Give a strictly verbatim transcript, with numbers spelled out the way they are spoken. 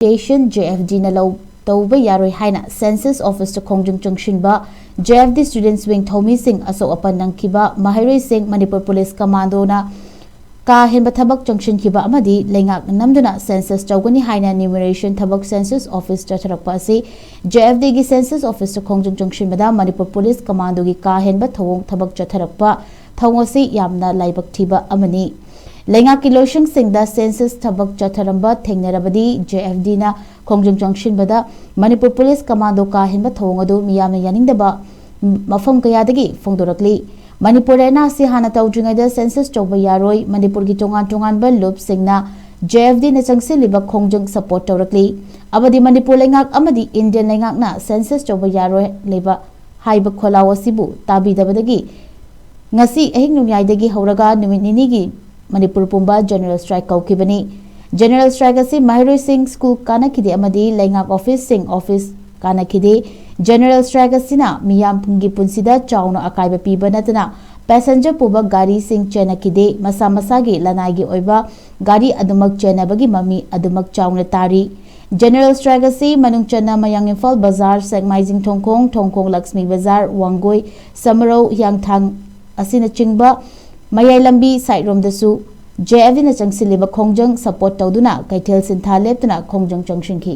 Education, J F D ꯅ ꯂꯧ ꯇꯧꯕ ꯌꯥꯔꯣꯏ ꯍꯥꯏꯅ Census Office ꯇ ꯈꯣꯡꯖꯪ ꯆꯪꯁꯤꯟꯕ J F D Students Wing ꯊꯧꯃꯤꯁꯤꯡ ꯑꯁꯣꯛ ꯑꯄꯟ ꯅꯪꯈꯤꯕ ꯃꯍꯩꯔꯣꯏꯁꯤꯡ ꯃꯅꯤꯄꯨꯔ ꯄꯨꯂꯤꯁ ꯀꯃꯥꯟꯗꯣꯅ ꯀꯥ ꯍꯦꯟꯕ ꯊꯕꯛ ꯆꯪꯁꯤꯟꯈꯤꯕ ꯑꯃꯗꯤ ꯂꯩꯉꯥꯛꯅ ꯅꯝꯗꯨꯅ census ꯇꯧꯒꯅꯤ ꯍꯥꯏꯅ numeration ꯊꯕꯛ Census Office ꯆꯠꯊꯔꯛꯄ ꯑꯁꯤ J F D ꯒꯤ Census Office ꯇ ꯈꯣꯡꯖꯪ ꯆꯪꯁꯤꯟꯕꯗ ꯃꯅꯤꯄꯨꯔ ꯄꯨꯂꯤꯁ ꯀꯃꯥꯟꯗꯣꯒꯤ ꯀꯥ ꯍꯦꯟꯕ ꯊꯧꯑꯣꯡ ꯊꯕꯛ ꯆꯠꯊꯔꯛꯄ ꯊꯧꯑꯣꯡ ꯑꯁꯤ ꯌꯥꯝꯅ ꯂꯥꯏꯕꯛ ꯊꯤꯕ ꯑꯃꯅꯤ꯫ ꯂꯩꯉꯥꯛꯀꯤ ꯂꯣꯏꯁꯪꯁꯤꯡꯗ census ꯊꯕꯛ ꯆꯠꯊꯔꯝꯕ ꯊꯦꯡꯅꯔꯕꯗꯤ J F D ꯅ ꯈꯣꯡꯖꯪ ꯆꯪꯁꯤꯟꯕꯗ ꯃꯅꯤꯄꯨꯔ ꯄꯨꯂꯤꯁ ꯀꯃꯥꯟꯗꯣ ꯀꯥ ꯍꯦꯟꯕ ꯊꯧꯑꯣꯡ ꯑꯗꯨ ꯃꯤꯌꯥꯝꯅ ꯌꯥꯅꯤꯡꯗꯕ ꯃꯐꯝ ꯀꯌꯥꯗꯒꯤ ꯐꯣꯡꯗꯣꯔꯛꯂꯤ꯫ ꯃꯅꯤꯄꯨꯔ ꯂꯩꯅꯥ ꯑꯁꯤ ꯍꯥꯟꯅ ꯇꯧꯗ꯭ꯔꯤꯉꯩꯗ census ꯇꯧꯕ ꯌꯥꯔꯣꯏ, ꯃꯅꯤꯄꯨꯔꯒꯤ ꯇꯣꯉꯥꯟ ꯇꯣꯉꯥꯟꯕ ꯂꯨꯞꯁꯤꯡꯅ J F D ꯅ ꯆꯪꯁꯤꯜꯂꯤꯕ ꯈꯣꯡꯖꯪ support ꯇꯧꯔꯛꯂꯤ꯫ ꯑꯃꯗꯤ ꯃꯅꯤꯄꯨꯔ ꯂꯩꯉꯥꯛ ꯑꯃꯗꯤ Indian ꯂꯩꯉꯥꯛꯅ census ꯇꯧꯕ ꯌꯥꯔꯣꯏ ꯂꯩꯕ ꯍꯥꯏꯕ ꯈꯣꯜꯂꯥꯎ ꯑꯁꯤꯕꯨ ꯇꯥꯕꯤꯗꯕꯗꯒꯤ ꯉꯁꯤ ꯑꯍꯤꯡ ꯅꯣꯡꯌꯥꯏꯗꯒꯤ ꯍꯧꯔꯒ ꯅꯨꯃꯤꯠ ꯅꯤꯅꯤꯒꯤ ꯃꯅꯤꯄꯨꯔ ꯄꯨꯝꯕ general strike ꯀꯧꯈꯤꯕꯅꯤ꯫ General strike ꯑꯁꯤ ꯃꯍꯩꯔꯣꯏꯁꯤꯡ school ꯀꯥꯅꯈꯤꯗꯦ ꯑꯃꯗꯤ ꯂꯩꯉꯥꯛ office ꯁꯤꯡ office ꯀꯥꯅꯈꯤꯗꯦ꯫ General strike ꯑꯁꯤꯅ ꯃꯤꯌꯥꯝꯒꯤ ꯄꯨꯟꯁꯤꯗ ꯆꯥꯎꯅ ꯑꯀꯥꯏꯕ ꯄꯤꯕ ꯅꯠꯇꯅ passenger ꯄꯨꯕ ꯒꯥꯔꯤꯁꯤꯡ ꯆꯦꯟꯅꯈꯤꯗꯦ꯫ ꯃꯁꯥ ꯃꯁꯥꯒꯤ ꯂꯅꯥꯏꯒꯤ ꯑꯣꯏꯕ ꯒꯥꯔꯤ ꯑꯗꯨꯃꯛ ꯆꯦꯟꯅꯕꯒꯤ ꯃꯃꯤ ꯑꯗꯨꯃꯛ ꯆꯥꯎꯅ ꯇꯥꯔꯤ꯫ General strike ꯑꯁꯤ ꯃꯅꯨꯡ ꯆꯟꯅ ꯃꯌꯥꯡ ꯏꯝꯐꯥꯜ ꯕꯖꯥꯔ, ꯁꯦꯛꯃꯥꯏꯖꯤꯡ ꯊꯣꯡꯈꯣꯡ, ꯊꯣꯡꯈꯣꯡ ꯂꯛꯁꯃꯤ ꯕꯖꯥꯔ, ꯋꯥꯡꯒꯣꯏ, ꯁꯃꯔꯧ, ꯍꯤꯌꯥꯡꯊꯥꯡ ꯑꯁꯤꯅꯆꯤꯡꯕ ꯃꯌꯥꯏ ꯂꯝꯕꯤ side ꯔꯣꯝꯗꯁꯨ J F D ꯅ ꯆꯪꯁꯤꯜꯂꯤꯕ ꯈꯣꯡꯖꯪ support ꯇꯧꯗꯨꯅ ꯀꯩꯊꯦꯜ ꯁꯤꯟꯊꯥ ꯂꯦꯞꯇꯨꯅ ꯈꯣꯡꯖꯪ ꯆꯪꯁꯤꯟꯈꯤ꯫